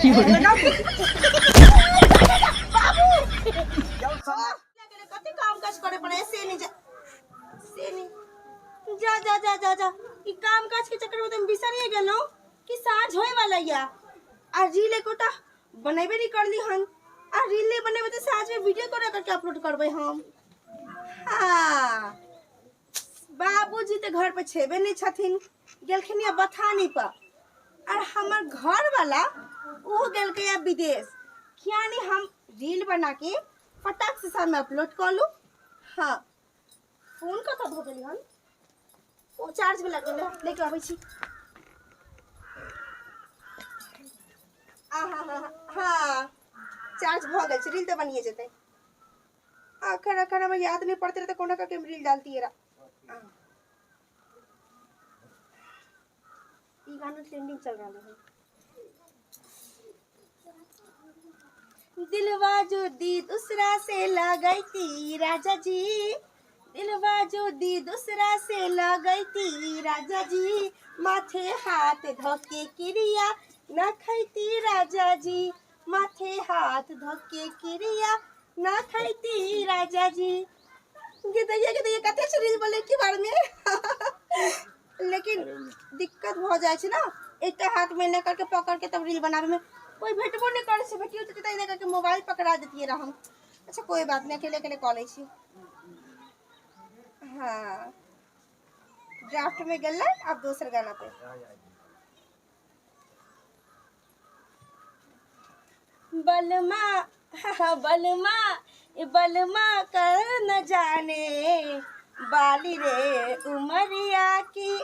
बाबू कते काम काज करे पड़े से नहीं जा से नहीं जा जा जा जा जा ई काम काज के चक्कर में तुम बिसरिए गेलौ कि साँझ होए वाला या आ रील एकोटा बनेबे नहीं करली हन। आ रील नहीं बनेबे तो साँझ में वीडियो कोना करके अपलोड करबै हम। हाँ बाबूजी तो घर पर छेबे नहीं छथिन, गेलखिन या बथानी पर, और हमर घर वाला ओहो गेलकै या विदेश। किया नहीं हम रील बना के फटाक से सामने अपलोड कर लू। हाँ फोन कतऽ धो देली हन? ओ चार्ज में लग गेलै, लेके अबै छी। आ हाँ हाँ हाँ चार्ज भऽ गेल छै, रील तऽ बनिए जेतै। अखन अखन हमें याद नहीं पड़ते रहे तो कोना करके हम रील डालती रहा। ई गाना ट्रेंडिंग चल रहा है। दिलवा जो दी दूसरा से लगैती राजा जी, दिलवा जो दी दूसरा से लगैती राजा जी, माथे हाथ धोके क्रिया न खैती राजा जी, माथे हाथ धोके क्रिया न खैती राजा जी। गे दैया कते छै रील बोले के बारे में, लेकिन दिक्कत भ जाइ छै ना, एकटा हाथ में एना करके पकड़ के तब रील बनावे में कोई भेटबो नहीं करे छै। भेटियो जेतै तऽ एना करके मोबाइल पकड़ा देतियै रह हम। अच्छा कोई बात नहीं, अकेले अकेले कऽ लै छी। हाँ ड्राफ्ट में गेलै, अब दोसर गाना पे। बलमा बलमा बलमा कर न जाने बाली रे उमरिया की,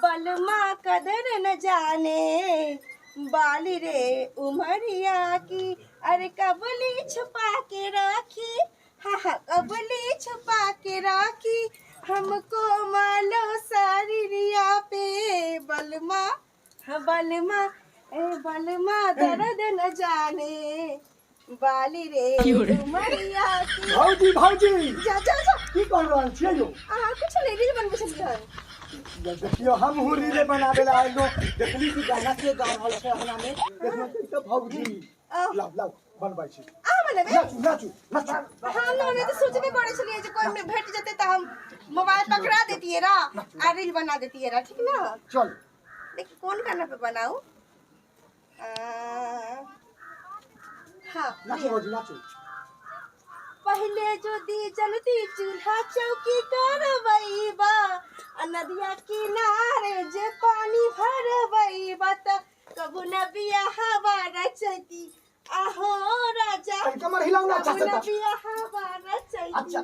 बलमा कदर न जाने बाली रे उमरिया की, अरे कबली छुपा के राखी, हाँ हाँ कबली छुपा के राखी हमको मालो सारिया पे, बलमा हाँ बलमा ए बलमा दर्द न जाने बाली रे उमरिया की। भौजी भौजी जा जा जा की कर रहल छियै यौ? अहाँ कुछ नहीं रील बनबै छलियै हन। देखियौ हमहूँ रीले बनाबे ला आयल रहो, देखली कि गाना के गा रहल छै अंगना में, देखलहुँ कि तऽ भौजी। लाउ लाउ बनबै छी। अहाँ बनेबै? नाचू नाचू नाचू। हम ना नहि तऽ सोचबे करै छलियै जे कोइ में भेट जेतै तऽ हम मोबाइल पकड़ा देतियै रा आ रील बना देतियै रा, ठीक ना? चल देखी कोन गाना पे बनाऊ। हाँ नाचू भौजी नाचू। पहले जो दी जलती चूल्हा चौकी करबैबा, आ नदिया किनारे जे पानी भरबैबा, त कबू न बियाहवा रचैती आहो राजा, तनी कमर हिलाउ ना। अच्छा कबू से न तऽ बियाहवा रचैती अच्छा।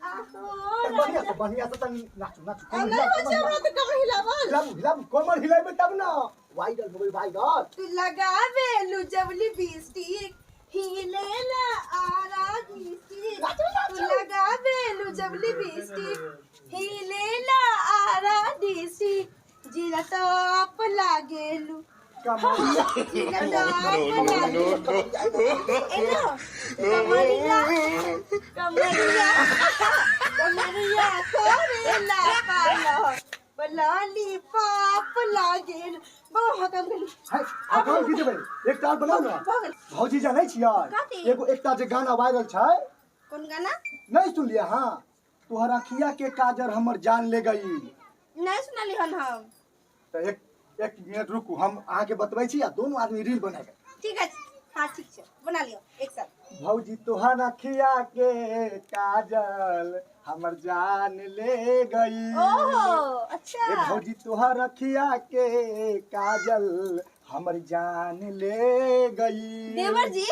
आहो बढ़िया राजा। से बढ़िया से तनी नाचू नाचू। आ कमर नहीं हिलाउ, होइ छै कमर हमरा तऽ कमर हिलावल। हिलाबू हिलाबू, कमर हिलाइबै तब ना वायरल होबै, वायरल। तू लगावेलु जब लिपस्टिक हिलेला आरा घिस्टिक, तू लगावेलु जब लिपस्टिक हिलेला आरा डिस्टिक, जिला टॉप लागेलु, कमरिया जिला टॉप लागेलु। एनो कमरिया कमरिया कमरिया करेला पालो बलाली पाप लागेल। बा हकम गेली। है, हकाम की देबै, एकटा और बनाउ ना। भऽ गेल। भौजी जानै छियै? कथी? एगो एकटा जे गाना वायरल छै। कोन गाना? नहीं सुनलियै अहाँ? तोहर अखिया के काजर हमर जान ले गई। नहीं सुनली हन हम। तऽ एक एक मिनट रुकू, हम अहाँके बतबै छी आ दोनों आदमी रील बनेबै। ठीक है, हाँ ठीक छै, बना लियो एक साथ। भौजी तोहर अखिया के काजल हमर जान ले गई। ओहो अच्छा। ए भौजी तोहर अखिया के काजल हमर जान ले गई। देवर जी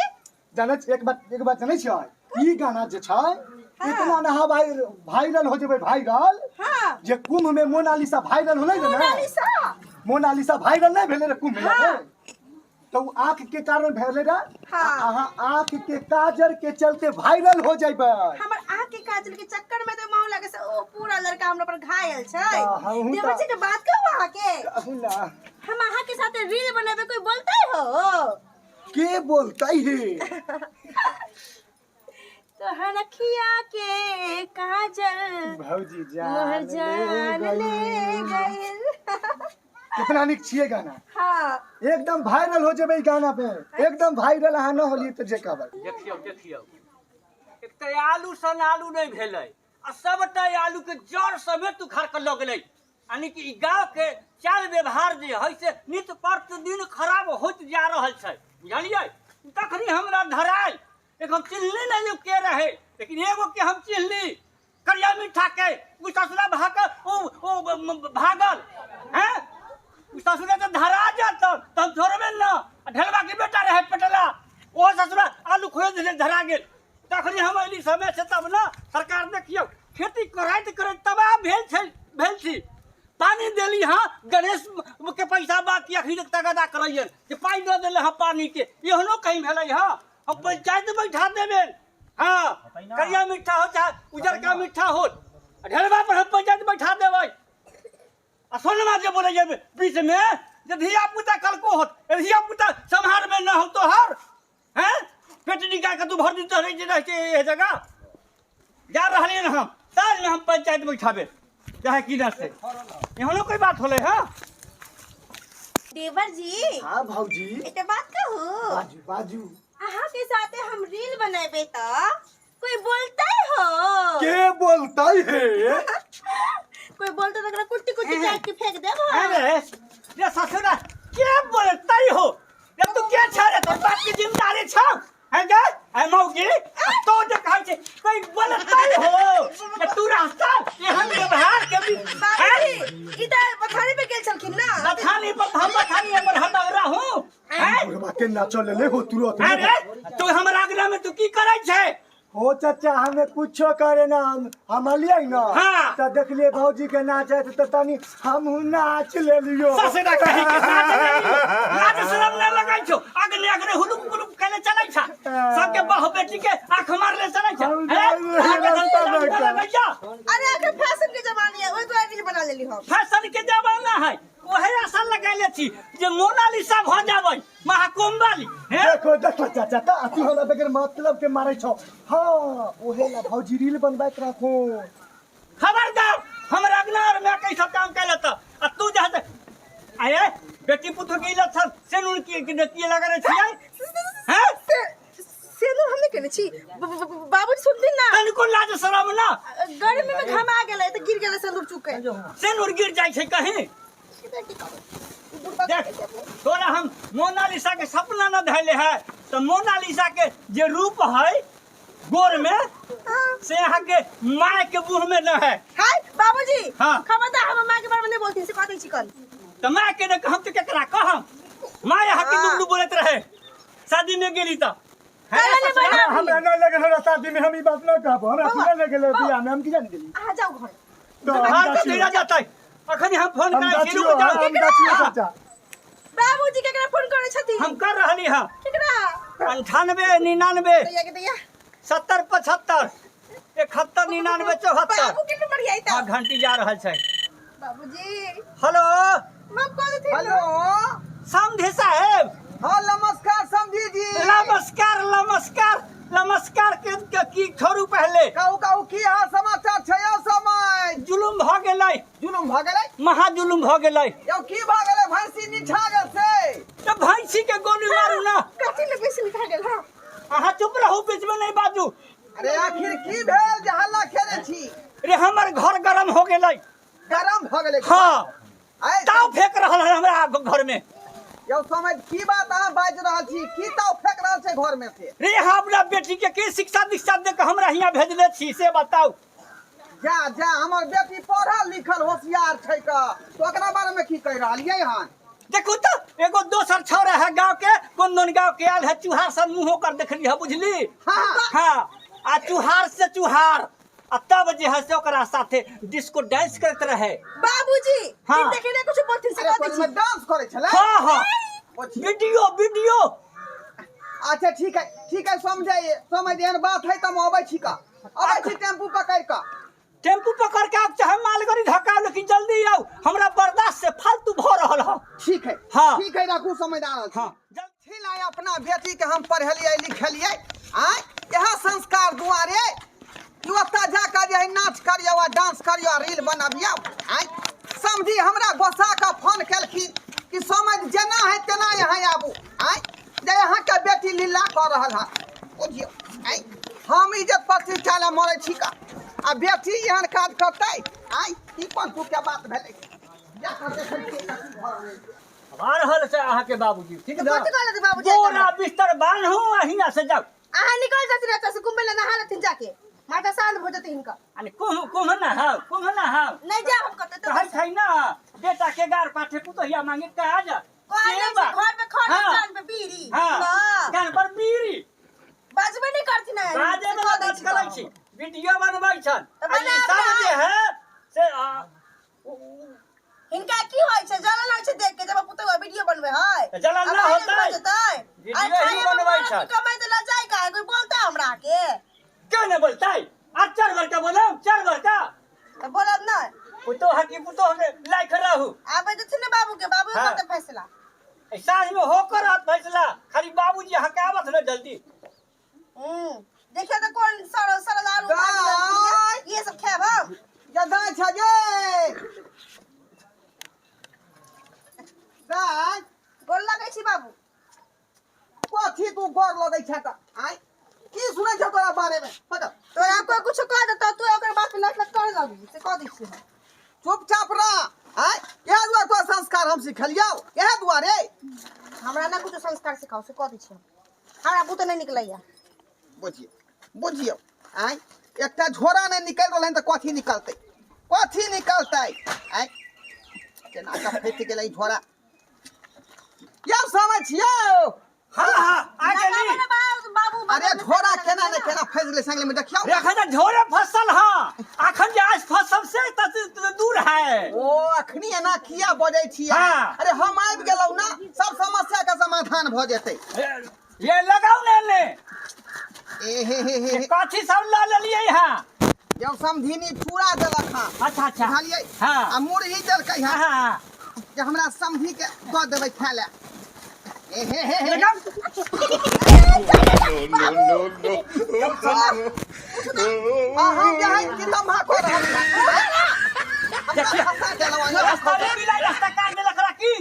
जानै छी, एक बात एक बात जानै छियै? ई गाना जे छै इतना ना वायरल हो जेबै वायरल। हाँ जे कुंभ में मोनालिसा वायरल होलै ने, मोनालिसा। मोनालिसा वायरल नहीं भेलै रे कुंभ में। हाँ। तो उ आँख के कारण भेलै रे। हाँ। अहाँ आँख के काजर के चलते वायरल हो जेबै। हमर आँख के काजल के चक्कर में तो माहौल लगे से ओ पूरा लड़का हमरा पर घायल छै। हाँ, हमहूँ देवर तऽ- जी के बात कहू अहाँ के? कहू ना। हम अहाँ के साथ रील बनेबै कोई बोलते हो? के बोलतै हे? तोहर अखिया के काजल भौजी मोहर जान जान ले ले गई। गइल। कितना नीक छियै गाना। हाँ एकदम वायरल हो जेबै ई गाना पे, एकदम वायरल अहाँ न होलियै तऽ जे कहबै। देखियौ देखियौ, एक तऽ आलू सन आलू नहि भेलै आ सबटा आलू के जड़ समेत उखाड़ कऽ लऽ गेलै। यानी कि ई गाँव के चाल व्यवहार जे है से नित प्रतिदिन खराब होइत जा रहल छै, बुझलियै? तखनी हमरा धरायल एक हम चिन्हली नहि के रहे, लेकिन एगो के हम चिन्हली, करिया मीठा के। उ ससुरा भाग उ उ भागल हैं, उ ससुरा तो धरा जात त हम छोड़बे न। आ ढेलवा के बेटा रहे पेटला, ओ ससुरा आलू खोज देले धरा गेल। तखनी हम अयली समय से तब न। सरकार देखियौ, खेती करैत करैत तबाह भेल छै, भेल छी। पानी देली हाँ, गणेश के पैसा बाकी अखनी तक तगादा करैयन जे पानि दऽ देले हँ पानी के। एहनो कहीं भेलै हँ? हम पंचायत बैठा देबे। हाँ, करिया मिठा हो चाहे उजरका मिठा हो, ढेलवा पर हम पंचायत बैठा देबै। आ सोनमा जे बोले जे बीच में जे धिया पुता कलको होत, धिया पुता सम्हार में न हो तोहर हैं, पेट निकाल के तू भर दिन तो रह जे एह जगह जा रहलियै हम। साँझ में हम पंचायत बैठाबे चाहे की से। एहनो कोई बात होले? हाँ देवर जी। हाँ भौजी। एक बात कहू? बाजू बाजू। अहाँ के साथे हम रील बनेबे त कोई बोलते हो? के बोलते है? कोई बोलते त ओकरा कुट्टी कुट्टी काट के फेंक देब। अरे रे ससुरा, के बोलते हो रे? तू के छ रे? तोर बाप के जिम्मेदारी छौ है गे? है मौगी, तो जे कहै छै कोई बोलते हो जे तू रास्ता एहन व्यवहार के भी बाबूजी, ई त बथानी पे गेल छलखिन ना। बथानी पर हम बथानी पर हम रहूं हैं? बुढ़वा के नाचो लेले हो तुरंत। अरे तू हमरा अगला में तू की करै छै? हो चाचा, हमें कुछो करे ना, हम अलियै ना। हाँ। त देखलिए भौजी के नाचे त तनी हमहू नाच लेलियो। ससुरा कही के नाच लेलियो। लाज शरम नहि लगै छौ? अगने अगने हुलुक हुलुक केले चलै छ, सबके बहु बेटी के आंख मारले चलै छ। हम हैं? जाने रास्ता में का। लगै छ। अरे आखिर फैशन के जमाना है, ओहि दुआरे रील बना लेली हम। फैशन के जमाना है, ओहे आशा लगैले छी जे मोनालिसा भऽ जाबै महाकुंभ वाली। हैं? देखो देखो चाचा, त तू हमरा बगैर मतलब के मारै छौ। हाँ, ओहे ला भौजी रील बनबैत राखो। खबरदार हमरा अगना और मैं कैसा काम कैले त आ तू जहाँ से आये बेटी पुत्र के लक्षण से नुन की के के लगा रे छियै हैं? से सेनुर हम नहि केने छी, बाबूजी सुनथिन ना। तनिको लाज शरम ना? गर्मी में घमा गेलै त गिर गेलै सिंदूर चुके। सेनुर गिर जाइ छै कहीं? देख, तोरा हम मोनालिसा के सपना न धैले है त मोनालिसा के जे रूप है गोर में से अहाँ के माय के मुंह में न है। हाय बाबूजी। हाँ। खबरदार हम माँ के बारे में नहीं बोलती से कहते छी कल। त माय के न हम त केकरा कहम? माय अहाँ के दुगलू बोलत रहे शादी में गेली त। कल नहीं बना। हमरा न लगल हमरा शादी में, हम ई बात न कहब। हमरा बौआ, सुनल न गेल बौआ। बियाह में, हम की जान गेली? अहाँ जाउ घर। तो हम हाँ, तो जाछियो। देरा जाता है अखन हम फोन हम करै छी, जाछियो, रुक जाउ। हम जाछियो चाचा। बाबूजी केकरा फोन करै छथिन? हम कर रहली हँ। केकरा? 98 99 दैया के दैया। 70 75 71 99 74। बाबू के नंबर यही हाँ था। घंटी जा रहल छै। बाबूजी। हेलो। माफ कऽ देथिन। हेलो समधी साहेब। हाँ नमस्कार समधी जी। नमस्कार नमस्कार नमस्कार। के के की छोड़ू पहले। कहू कहू, की हाल समाचार छै यौ समय? जुलुम भऽ गेलै। जुलुम भऽ गेलै? महा जुलुम भऽ गेलै। यौ की भऽ गेलै? भैंसी निठा गेल से? तऽ भैंसी के गोली मारू ना। कथी ले बेसी लिखा गेल? हाँ अहाँ चुप रहू, बीच में नहीं बाजू। अरे आखिर की भेल जे हल्ला खेले छी? रे हमर घर गरम हो गेलै। गरम भऽ गेलै? हाँ। आइ ताव फेंक रहल है हमरा घर में। यौ समझ, की बात अहाँ बाजि रहल छी? की ताव फेंक रहल छै घर में से? रे अहाँ अपना बेटी के की शिक्षा दीक्षा दे के हमरा हियाँ भेजले छी से बताउ। जा जा, हमर बेटी पढ़ल लिखल होशियार छै क तो ओकरा बारे में की कहि रहलियै हन? देखू तऽ एगो दोसर छौड़ा है गाँव के, कोन दोन गाँव के आयल है, चूहार सन मुँह ओकर देखली है, बुझली? हाँ। हाँ, आ चूहार से चूहार आ तब जे है से ओकरा साथे डिस्को डांस करैत रहे। बाबूजी। हाँ। फिर देखे ने कुछ बोलथिन से अरे कह दै कोनमे छी। डांस करै छलै? हाँ हाँ। ओ वीडियो वीडियो। अच्छा ठीक है ठीक है, समझे समझ, एहन बात है तऽ हम अबै छी का, अबै छी टेम्पू पकड़ि कऽ। टेम्पू पकड़ के आब चाहे मालगाड़ी धक्का, लेकिन जल्दी आउ, हमरा बर्दाश्त से फालतू भऽ रहल है। ठीक है। हाँ। ठीक है, राखू, समझदार रहल छी। हाँ जल्दी। छी अपना बेटी के हम पढ़ेलियै लिखेलियै, आँय इएह संस्कार दुआरे कि ओतऽ जाकऽ जे है नाच करियौ आ डांस करियौ आ रील बनबियौ। आँय समझी, हमरा गोसा कऽ फोन केलखिन कि समझ जेना है तेना कोन तू के बात भेलै जा कर देखै छियै कथी भऽ रहल छै। आ रहल छै अहाँके बाबूजी ठीक तऽ ने कथी कहलथि बाबूजी बोरा बिस्तर बान्हू आ हियाँ से जाउ अहाँ निकल जाथिन एतऽ से घुमय लए नहा लेथिन जाके माथा शांत भऽ जेतै हिनकर अरे कुम्भ कुम्भ नहाउ कुम्भ नहाउ नहि जायब हम कतौ कहै छै ने बेटा के गार पाठे पुतहिया मांगे काज कहै से बात। घर पे खर हाँ। कान पे बीड़ी हाँ ना कान पर बीड़ी बाजबे नहि करथिन आइ। बाजे से वाला कऽ दै बात छी करै तऽ। छी वीडियो बनबै छन तऽ आ ई बनाब सब ने। जे है से हिनका की होइ छै जलन होइ छै देख के जब पुतहु वीडियो बनबै है तऽ जलन ना आब होतै। भऽ जेतै वीडियो आइ ही खाय बनबै मे छन। कमाइ तऽ लजाइ का कोई बोलता हमरा के क्यों नहीं बोलतै आ चार बार का बोलो चार बार का तऽ बोलब नहि पुतोह की पुतोह के लाइक रहू आबै देथिन ने बाबू के बाबू हाँ। करतै फैसला ए साँझ में होकर रहत फैसला खाली बाबूजी हकावत न जल्दी हम्म देखियो तऽ कोन सर सरल आलू खा के दाइ। ये सब खायब हम गे दाइ छै गे दाइ गोर लगै छी बाबू कथी तू गोर लगै छै तऽ आँय की सुनै छौ तोरा बारेमे पकड़ तोरा कोई कुछ कह देतौ तू ओकर बात पे लट लट करे लगबी से कह दै छियै हम। चुपचाप रह आँय इएह दुआरे तोरा संस्कार हम सिखलियौ इएह दुआरे हमरा ना कुछो संस्कार सिखाओ से कह दै छियै हम। हमरा बुते नहि निकलैया बुझियौ बुझियौ आँय एकटा झोरा नहि निकलि रहलै हन तऽ कथी निकलतै कथी निकलतै आँय केना कऽ फँसि गेलै ई झोरा यौ समझ छियौ हाँ हाँ आ लगाबे गेली ने बाबू बाबू अरे झोरा केना ने केना फँसि गेलै संगले में देखियौ एखन तऽ झोरे फसल हाँ अखन जे आज फसल से तऽ दूर है ओ अखनी एना किया बजै छियै हाँ। अरे हम आबि गेलहुँ ना सब समस्या के समाधान भऽ जेतै ये लगाउ ने ले ए हे हे हे ये हे कथी सब लऽ लेलियै हाँ यौ समधिनी चूड़ा देलक हँ अच्छा अच्छा बुझलियै हाँ। आ मुरही देलकै हँ हाँ हाँ जे हमरा समधी के दऽ देबै खाय लए ए हे हे हे लगाउ No, no, no. आ हम जे है कि तम्हा कऽ रहल छी हमरा फंसा देलहुँ अहाँ। रास्ता में बिलाई रास्ता काट देलक रा की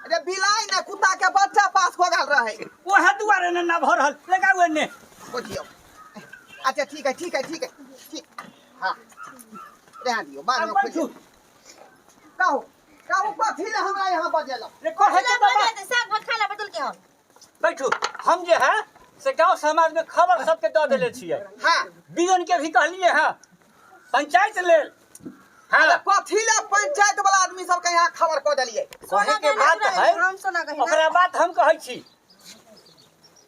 अरे बिलाइ ने कुत्ता के बच्चा पास हो गेल रहे ओहे दुआरे ने ना भऽ रहल लगाउ एने बुझियौ अच्छा ठीक है ठीक है ठीक है ठीक हाँ रहने दियौ बाद आब में बैठू खोलि कहू कहू कथी लए हमरा यहाँ बजेलहुँ रे कहे के बाबा साग भात खाय ला बदल के हम बैठू हम जे है से गांव समाज में खबर सबके दऽ देले छियै हाँ बीजन के भी कहलिए है पंचायत लेल हाँ कथी लए पंचायत वाला आदमी सबके यहाँ खबर कऽ देलियै कहे के बात है हम सोना गहना ओकरा बात हम कहै छी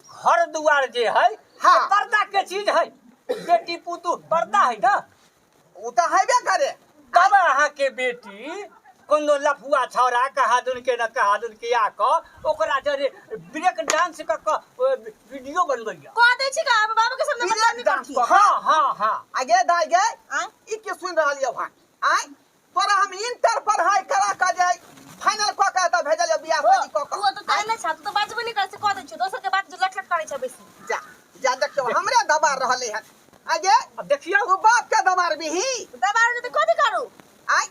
घर दुआर जे है हाँ। से पर्दा के चीज है बेटी पुतू पर्दा है ना ओ तऽ हेबे करे तब अहाँके बेटी कोनो लफुआ छौड़ा कहादुन के न कहादुन के आ कऽ ओकरा जरे ब्रेक डांस कऽ कऽ वीडियो बनबैया कह दै छी का बाबू के सामने ब्रेक बदनामी डांस करथी कऽ। हाँ हाँ हाँ आगे दाइ गे आँय? ई के सुनि रहल यौ भाय आँय तोरा हम इंटर पढ़ाई करा कऽ जे फाइनल कऽ के एतऽ भेजलियौ बियाह शादी कऽ तू कऽ तो ताई नहि छा तू तो बाजबे नहि करै छै कह दै छी दोसर के बात जो लट लट करै छै बेसी जा जा देखियौ हमरे दबा रहलै हन आगे अब देखियौ ओ बाप के दबारबिही दबार तऽ कथी करू आँय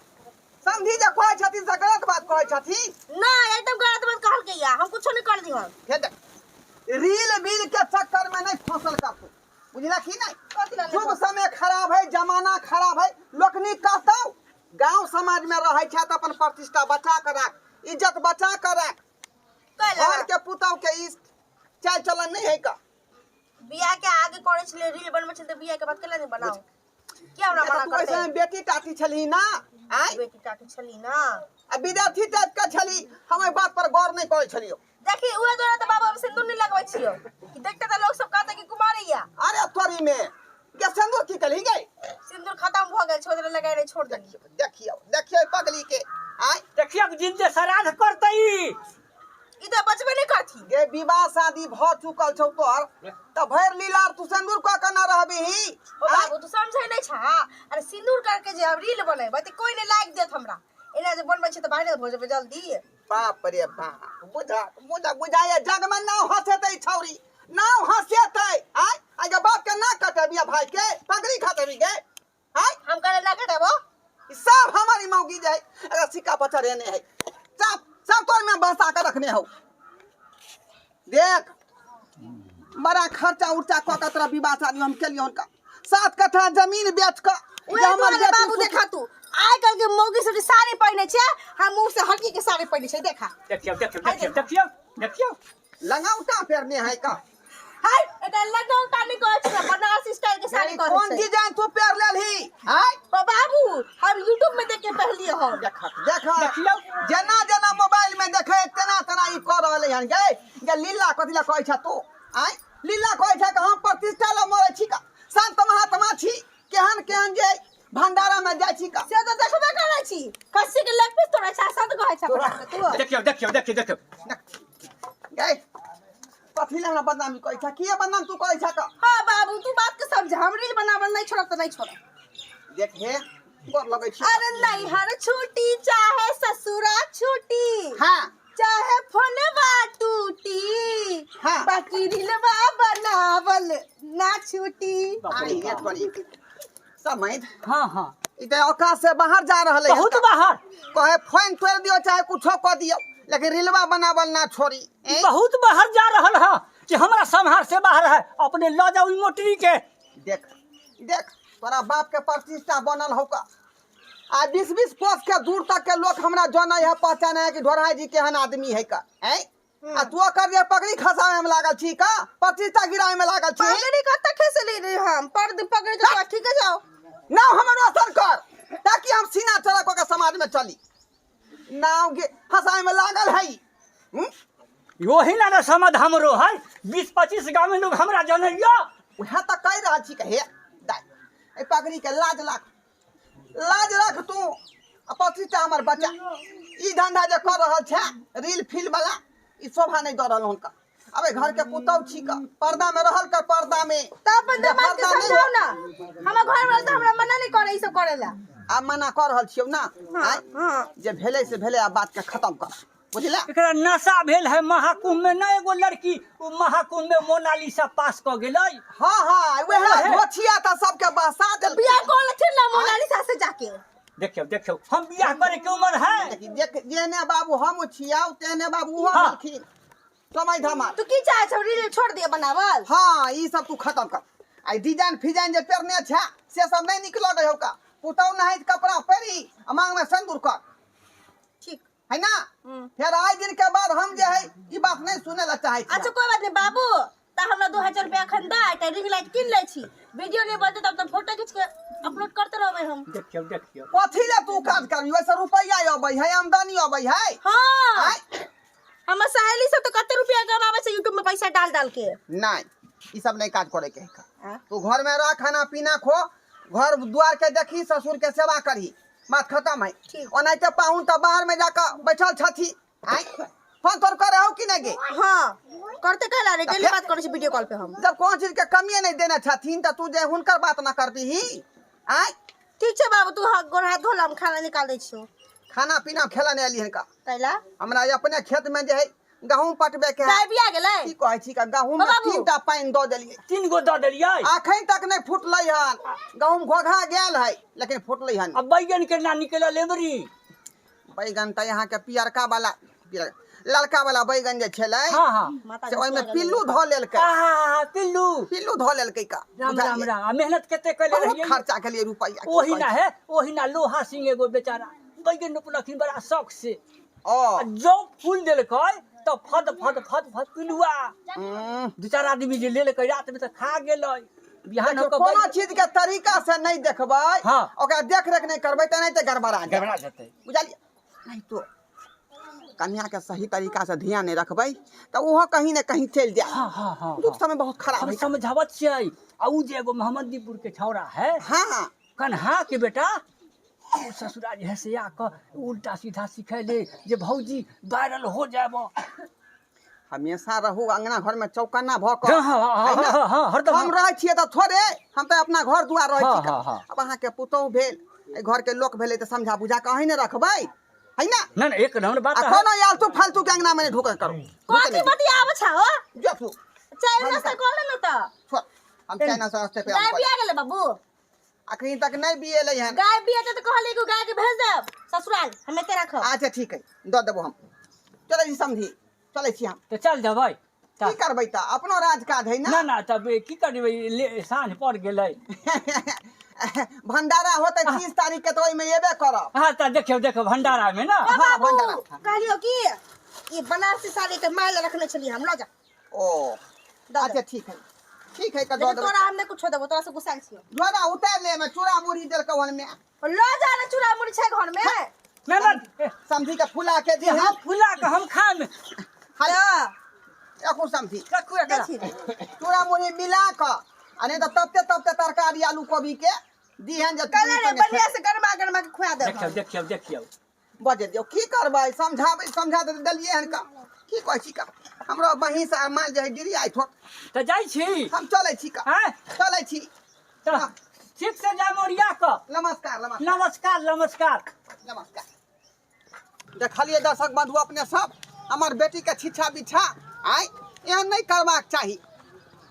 समधी जे कहै छथिन से गलत बात कहै छथिन नहि एकदम गलत बात कहलकै या हम कुछो नहि कर दिहन हे देख रील बिल के चक्कर में नहीं फसल करतौ बुझलक ही नहीं कथी ला युग समय खराब है जमाना खराब है लोकनी कहतौ गांव समाज में रहै छै तऽ अपन प्रतिष्ठा बचा के राख इज्जत बचा के राख कैला घर के पुतहु के ई चाल चलन नहीं है का बियाह के आगे करै छलै रील बनबै छलै तऽ बियाह के बाद केला नहि बनाउ के हमरा मना तू करतै ऐसे बेटी टाटी छलही ना आय बेटी टाटी छली ना आ विद्यार्थी टाइप के छली हम एहि बात पर गौर नहीं करै छलियौ देखी उहे द्वारा तऽ बाबू हम सिंदूर नहीं लगबै छियौ कि देखते तऽ लोग सब कहते कि कुमारी या अरे तोरी में के सिंदूर की कलही गई सिंदूर खत्म भऽ गेल छोड़ देले लगाए रहे छोड़ देलियै देखियौ देखियौ पगली के आय देखियौ जिनते श्राद्ध करतै ई। ई तऽ बचबे नहि करथिन गे विवाह शादी भऽ चुकल छौ तोहर तऽ भरि लीला तू सिंदूर कऽ के ना रहबिही ओ बाबू तू समझै नहि छा अरे सिंदूर करके जे हम रील बनेबै तऽ कोई नहि लाइक देत हमरा एना जे बनबै छै तऽ वायरल भऽ जेबै जल्दी बाप रे बाप बुझा बुझा बुझाए जग में नाव हंसेतै छौरी नाव हंसेतै आय आगे बाप के ना कटेबी आ भाई के पगड़ी खटेबी गे आय हम करे ना कटेबो ई सब हमारी मौगी जे है अगर सिक्का पर चढ़ेने है सब सब तोर में बसा के रखने हो देख बड़ा खर्चा उर्चा कऽ के तोरा विवाह शादी हम केलियै हुनका 7 कट्ठा जमीन बेच कऽ उहे हमर दुआरे बेटी बाबू देखा तू आइ काल्हि के के मौगी सब जे साड़ी पहिने छै, हम मुंह से हल्की के साड़ी पहिने छै। देखा। देखियौ देखियौ देखियौ देखियौ देखियौ। लंगौटा पेरने है का? हाय, एकरा लगौटा नहि कहै छै, बनारसी स्टाइल के साड़ी कहै कोन छै। डिजाइन तू पेर लेलही आय? बाबू, हम यूट्यूब में देख के पहलिए हम। देख देख। देखियौ। जेना जेना मोबाइल में देखे तेना तेना ई कऽ रहलै हन। गे गे, लीला कथी लए कहै छ तू आय? लीला कहै छ कि हम प्रतिष्ठा लए मरै छी का, संत महात्मा छी, केहन केहन जे भंडारा में जाइ छी का। से तऽ देखबे करै छी, खस्सी के लेग पीस तोड़ै छै आ संत कहै छै अपना के तू। देखियौ देखियौ देखियौ देखियौ। गे, कथी लए हमरा बदनामी कहै छ? किए बदनाम तू कहै छ का? हाँ बाबू, तू बात के समझ, हम रील बनावल नहीं छोड़ब तऽ नहीं छोड़ब। देख हे, गोर लगै छी। अरे नैहर छूटी चाहे ससुरा छूटी, हाँ, चाहे फोनवा टूटी, हाँ। बाकी रीलवा बनावल ना छूटी। आई ये थोड़ी समझ। हाँ हाँ। ई तऽ औकात से बाहर जा रहल है। बहुत बाहर। कहे फोन तोड़ दियो चाहे कुछो कऽ दियो, लेकिन रीलवा बनावल ना छोड़ी। ए? बहुत बाहर जा रहल है कि हमरा सम्हार से बाहर है। अपने लऽ जाउ ई मोटरी के। देख देख, तोरा बाप के प्रतिष्ठा बनल हौ का। आ 20-20 कोस के दूर तक के लोग हमरा जानै है, पहचानै है कि ढोढ़ाई जी केहन आदमी है का। हैं आ तू ओकर जे पगड़ी खसावे में लागल छी का, प्रतिष्ठा गिरावे में लागल छी? पगड़ी कतऽ खसली रे हम? पर पगड़ी तो ठीक है, जाओ। नाव हमर रोशन कर ताकि हम सीना चौड़ा कऽ के समाज में चली। नाव के हंसाए में लागल है। हम्म? वही ना ना समझ हमरो है, 20-25 गाँव में लोग हमरा जनैया। उएह तऽ कहि रहल छी। हे दाइ, एहि पगड़ी के लाज राख, लाज राख तू आ प्रतिष्ठा हमर बचा। ई धंधा जे कऽ रहल छै रील फील वाला, ई शोभा नहि दऽ रहल हुनका। अबे घर के पुतहु छी का, पर्दा में रहल कर, पर्दा में। तऽ अपन जे दामाद के पर्दा नहि समझाउ ना। हमर घर वाला तऽ हमरा मना नहीं करे ई सब करे ला। आब मना कऽ रहल छियौ ना? आँय? हाँ। जे भेलै से भेलै, आब बात के खत्म कर, बुझले? एकरा नशा भेल है। महाकुंभ में ना एगो लड़की ओ महाकुंभ में मोनालिसा पास कऽ गेलै। हाँ हाँ, वएह। ओहे। धोछिया तऽ सबके बहसा देलकै। बियाह कऽ लेथिन ना मोनालिसा से जाके। देखियौ देखियौ, हम बियाह करे के उम्र है। देखी देख, जेहने बाबू हम छियौ तेहने बाबू ओहो हाँ। भेलखिन। समय धमाल। तू की चाहे छौ, रील छोड़ दिए बनावल? हाँ, ई सब तू खत्म कर। आ डिजाइन फिजाइन जे पेरने छै से सब नहीं निक लगै हौ का। पुतहु नहाइत कपड़ा पहिरी आ मांग में सिंदूर कर। ठीक है ना? हम्म। फेर आइ दिन के बाद हम जे है ई बात नहीं सुने ला चाहै छी। अच्छा, कोई बात नहीं बाबू, तऽ हमरा 2000 रुपया एखन दे, एकटा रिंग लाइट कीन लै छी। वीडियो नहीं बनतै तब तऽ फोटो खींच के अपलोड करते रहबै हम। देखियौ देखियौ। कथी ले तू काज करबी? ओहिसँ रुपैआ अबै है, आमदनी अबै है। हाँ। आँय? हमर सहेली सब तऽ कते रुपया कमाबै छै यूट्यूब में पैसा डाल डाल के। नहीं, ई सब नहीं काज करे के है। आँ? तू घर में रह, खाना पीना खो, घर द्वार के देखी, ससुर के सेवा करही, बात खत्म है। ठीक। ओनाहिते पाहुन तऽ बाहर में जाकर बैठल छथि। आँय, फोन तोन करे हो कि नहीं गे? हाँ, करते कहला रे, डेली फेर- बात करै छी वीडियो कॉल पे हम। जब कोन चीज के कमिए नहीं देने छथिन तऽ तू जे हुनकर बात ना करबीही? आँय? ठीक छै बाबू, तू गोर हाथ धो ला, हम खाना निकाल दै छियौ। खाना पीना खेला नहीं एली हनका। कैला? हमरा अपने खेत में जे है गहूम पटबे के है। गाय बिया गेलै? की कहै छी का, गहूम में बाबू। 3 टा पानि दऽ देलियै। 3 गो दऽ देलियै। अखन तक नहीं फुटलै हन। गहूम घोघा गेल है लेकिन फुटलै हन। अब बैगन के ना निकलल एबरी। बैगन तऽ अहाँके पियरका वाला, ललका वाला बैगन जे छलै, हाँ हाँ। माता से ओहिमे पिल्लू धऽ लेलकै। आहा, पिल्लू। पिल्लू धऽ लेलकै का। राम राम राम, आ मेहनत कते कैले बहुत रहियै। खर्चा के लिए रुपैआ की ओही ना कहै छी। है, ओही ना लोहा सिंह एगो बेचारा बैगन रोपलखिन बड़ा शौक से। ओ। आ जौ फूल देलकै तऽ फद फद फद फद पिलुआ। दू चार आदमी जे लेलकै रात में तऽ खा गेलै। बिहान देखियौ, होके कोनो बैगन चीज के तरीका से नहीं देखबै, हाँ। ओकरा देख रेख नहीं करबै तऽ एनाहिते गड़बड़ा जायत। गड़बड़ा जेतै। बुझलियै नहीं? तो कन्या के सही तरीका से ध्यान नहीं रखबै तऽ ओहो कहीं ने कहीं चलि जायत। हाँ हाँ हाँ। दुख समय बहुत खराब हम है। समझावत छियै। आ उ जे एगो मोहम्मदीपुर के छौड़ा है, हाँ, कन्हा के बेटा, उ ससुरा जे है से आके उल्टा सीधा सिखैले जे भौजी वायरल हो जाएब। हमेशा रहू अंगना घर में चौकन्ना भऽ कऽ। हाँ, हाँ, हाँ, है ना? हाँ, हाँ, हरदम। हम रहै छियै तऽ थोड़े, हम तऽ अपना घर दुआर रहै हाँ, छी। हाँ, हाँ। अब अहाँके पुतहु भेल, एहि घर के लोक भेलै, तऽ समझा बुझा कऽ अहीं ने रखबै, है ना? ना ना, एक नंबर बात आ है। कोनो आलतू फालतू के अंगना में नहीं ढुकल करू। कथी बतियाबै छौ हो? जो तू चाय नाश्ता कऽ ले ने तऽ। छोड़, हम चाय नाश्ता रास्ते पे गाय आब। बिया गेलै बाबू? अखनी तक नहीं बिएलै हन। गाय बिया तऽ कहली कि गाय के भेज देब ससुराल, हम एते राखब। अच्छा ठीक है, दऽ देबो हम। चलै छी समधी, चलै छी हम। तऽ चल जेबै। की करबै तऽ अपनो राज काज है ना। ना। ना, तब की करबै, ले साँझ पड़ गेलै। भंडारा होतै 30 तारीख के, तऽ ओहिमे एबे करब। हाँ, तऽ देखियौ, देखियौ भंडारा में ना। ओ हाँ, बाबू, भंडारा। कहलियौ कि ई बनारसी साड़ी के माल रखने छलियै हम, लऽ जा। ओ। दऽ दे। अच्छा, ठीक है, ठीक है, तऽ दऽ लेकिन देबै। तोरा हम नहि कुछो देबो, तोरा से गुस्साल छियौ। झोरा उतारि ले, एहिमे चूड़ा मुरही देलकौ हन माय। लऽ जा ने, चूड़ा मुरही छै घर में। ना ना। समधी के फुला के दी। हम फुला के हम खाम। हाय, देखू समधी। रखू एकरा। देखी। चूड़ा मुरही मिला कऽ आ नहि तऽ तबते तबते तरकारी आलू कोबी के दिहन जे। कहले रे, बढ़िया से गरमा गरमा के खुआ देब। देखियौ, देखियौ, देखियौ। बजे दियौ, की करबै? समझाबै, समझा तऽ देलियै हन का। की कहै छी का, हमरो महींस आ माल जे है डिरी आइ थोत। तऽ जाइ छी। हम चलै छी का। आँय? चलै छी। तऽ ठीक से जा मोरिया कऽ। नमस्कार, नमस्कार। नमस्कार, नमस्कार। नमस्कार। देखलियै दर्शक बंधु अपने सब, हमर बेटीके छिछा बिछा आइ एहन नहि करबाक चाही।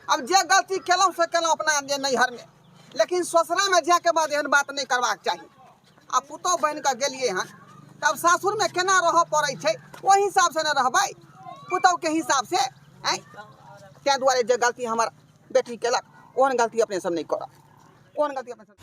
अब जे गलती केलहुँ से केलहुँ अपना जे नैहरमे, लेकिन ससुरामे जायके बाद एहन बात नहि करबाक चाही। आ पुतोहु बनि कऽ गेलियै हन तब सासुरमे केना रहऽ पड़ै छै, ओहि हिसाबसँ ने रहबै, पुतोहुके हिसाबसँ। आँय, ताहि दुआरे जे गलती हमर बेटी केलक, ओहन गलती अपने सब नहि करब, ओहन गलती अपने सब